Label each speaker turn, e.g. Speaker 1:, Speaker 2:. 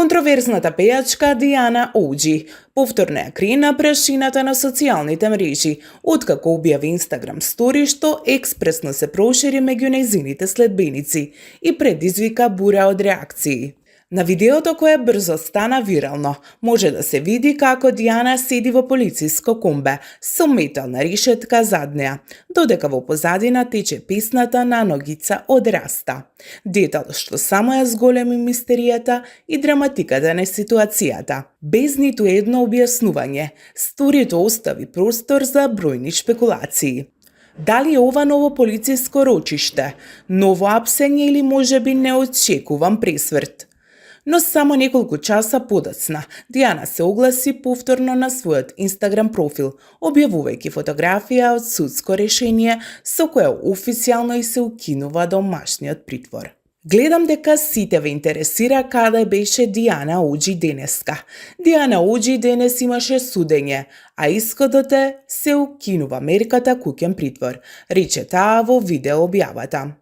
Speaker 1: Контроверзната пејачка Дијана Оуџи повторно ја крена прашината на социјалните мрежи, откако објави Инстаграм стори што експресно се прошири меѓу нејзините следбеници и предизвика бура од реакции. На видеото кое брзо стана вирално, може да се види како Дијана седи во полициско комбе со метална решетка зад неа, додека во позадина тече песната на ногица од Раста. Детал што само ја зголеми мистеријата и драматиката на ситуацијата. Без ниту едно објаснување, сторито остави простор за бројни шпекулации. Дали е ова ново полициско рочиште, ново апсење или можеби неочекуван пресврт? Но само неколку часа подоцна, Дијана се огласи повторно на својот Инстаграм профил, објавувајќи фотографија од судско решение со кое официјално и се укинува домашниот притвор. Гледам дека сите ве интересира каде беше Дијана Оуџи денеска. Дијана Оуџи денес имаше судење, а исходот е се укинува мерката куќен притвор, рече таа во видео објавата.